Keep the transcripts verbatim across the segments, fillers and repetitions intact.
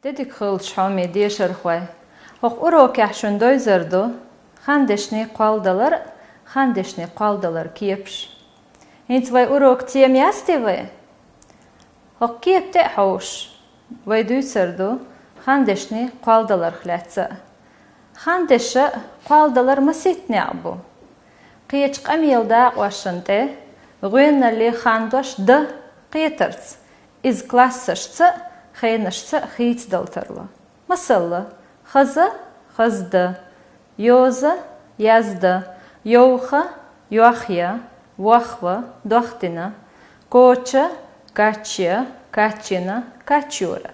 Де дика хуьлда, хьоме дешархой! ХӀокху урокехь шуна довзур ду хандешнийн кхолладалар а, хандешнийн кхолладаларан кепаш. ХӀинца вай урокан тема яц те вай? ХӀокху кепа тӀе а хьовсуш, вай дуьйцур ду хандешнийн кхолладаларх лаьцна а. Хандешан кхолладалар масийтта некъ бу. Кхечу къамелан дакъошна тӀе гӀоьналлин хандош дан кхетарца, иза классашца а, хенашца а хийцадала тарло. Масала, хаза, хаздан, йоза, яздан, йовха, йохъян, вохва, дохдина, коча, качъян, качйина, качйора.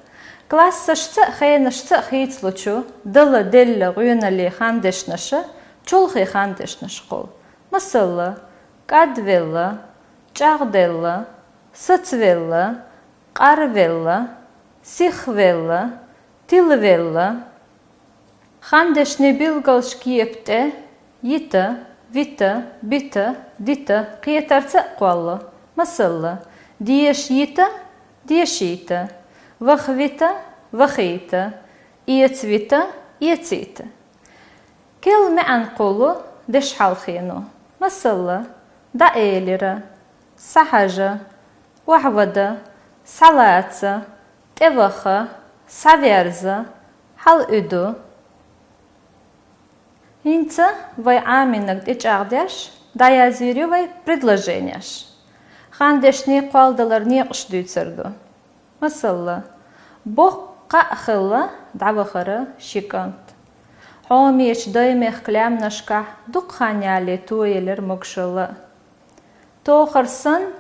Классашца а, хенашца а хийцалучу дала-делла гӀоьналлин хандешнаша чолхе хандешнаш кхуллу. Масала, кӀадвелла, чӀагӀделла, сацавелла, къарвелла, сихвелла, тилавелла. Хандешнийн билгалш кепа тӀе йита, вита, бита, дита кхетарца а кхолло. Масала, деша йита, дешийта, ваха вита, вахийта, эца вита, эцийта. Керла маьӀна кхуллу дешхьалхено. Масала, дӀаэлира, схьахьажа, охьавада, схьалаца, тӀеваха, схьаверза, хьалаӀуьду. ХӀинца вай Ӏамийнарг тӀечӀагӀдеш, дӀаязйийр ю вай предложенеш. Хандешнийн кхолладаларан некъаш дуьйцур ду. Масала, боккха кхаъ хилла дӀавахара ши кӀант. Хьомечу даймехкан лаьмнашкахь дукха хан ялале тоелира могушалла а. Тохар санна,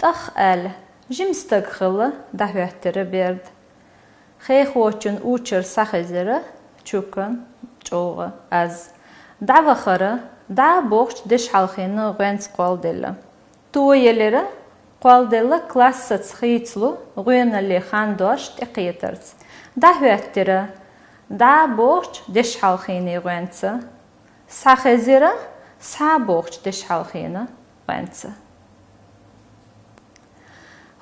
тӀах аьлла, жима стаг хилла дӀахӀоьттира Берда. Хехочун учура схьахезира Чукан чӀогӀа аз. ДӀавахара, дӀа бохучу дешхьалхенан гӀоьнца кхолладелла. Тоелира, кхолладелла классаца хийцалу гӀоьналлин хандош тӀекхетарца. ДӀахӀоьттира, дӀа бохучу дешхьалхенан гӀоьнца. Схьахезира, схьа бохучу дешхьалхенан гӀоьнца.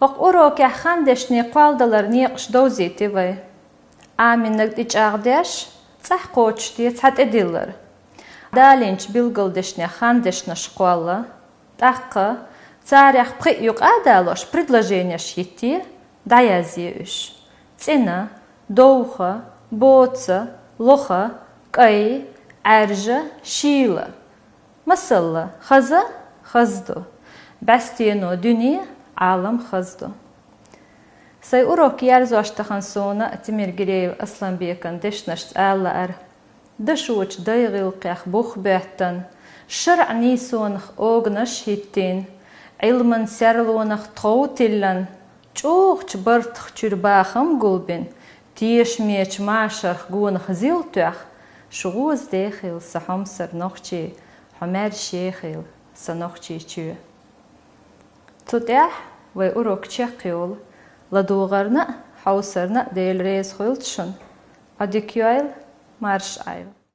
ХӀокху урокехь хандешнийн кхолладаларан некъаш довзийти вай. Ӏамийнарг тӀечӀагӀдеш, цӀахь кхочушде цхьа тӀедиллар. Далийначу билгалдешнех хандешнаш кхолла. ТӀаккха царех пхиъ юкъа а далош предложенеш хӀиттае, дӀаязъе уьш. ЦӀена, довха, боца, лоха, кӀай, Ӏаьржа, шийла. Масала, хаза, хаза ду. БӀаьстено дуьне, Ӏалам хаза ду. Сайн урок ерзош тахана суна Тимиргиреев Асланбекан дешнашца ала лаьара. Дашочу дай гӀиллакхех бух боьттина, шарӀан нийсонах оганаш хӀиттийна, Ӏилман серлонах тхов тиллина, чӀогӀачу бартах чуьра бахам гулбина, тешамечу машарх гонах зил тоьхна, шу гӀоза дехийла сан хьомсара нохчий, хьо маьрша ехийла сан Нохчийчоь. Цу тӀехь вай урок чекхйолу. ЛадогӀарна а, хьовсарна а Дела реза хуьлда шуна. Ӏадика йойла, марша Ӏойла.